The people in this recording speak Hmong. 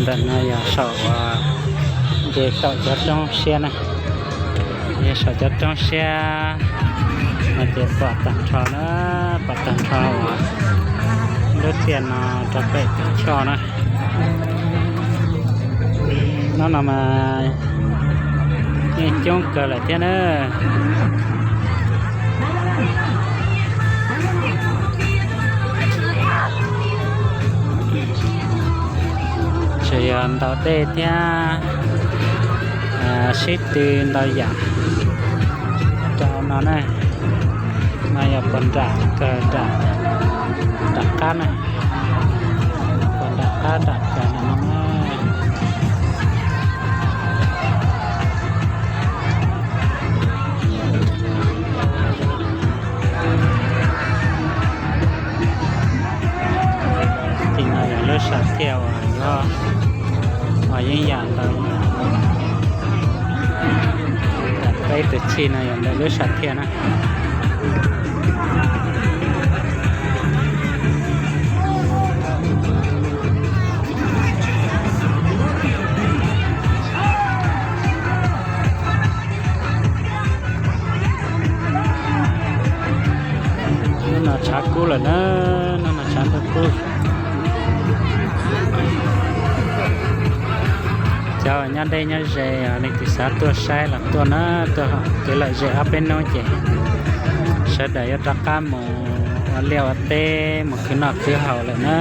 Ntawm no yog saum, ces saum cov roob siab na, yog saum cov roob siab no ces pom tag nrho na, pom tag nrho uas lub tiaj no rau pem teb choj na. Hnub no mas yeej coob kawg lawm thiab na. Tseem yog ntaus dej thiab sib tw ntau yam rau no na. No yog puag nram kawg, nram qab na, puag nram qab nram kawg no na. Tim no yog lub sam thiaj uas yuav, uas yeej yam ntawd, peb tus txij no yog ntawm lub sam thiaj na. Hnub no tshav kub lawm na, hnub no tshav ntuj kub. Cov nyob deb nyob ze leej twg xav tuaj saib los tuaj na, tuaj kev lom zem ob peb hnub ces sawv daws yuav rov qab mus ua liaj ua teb mus khwv noj khwv haus lawm na.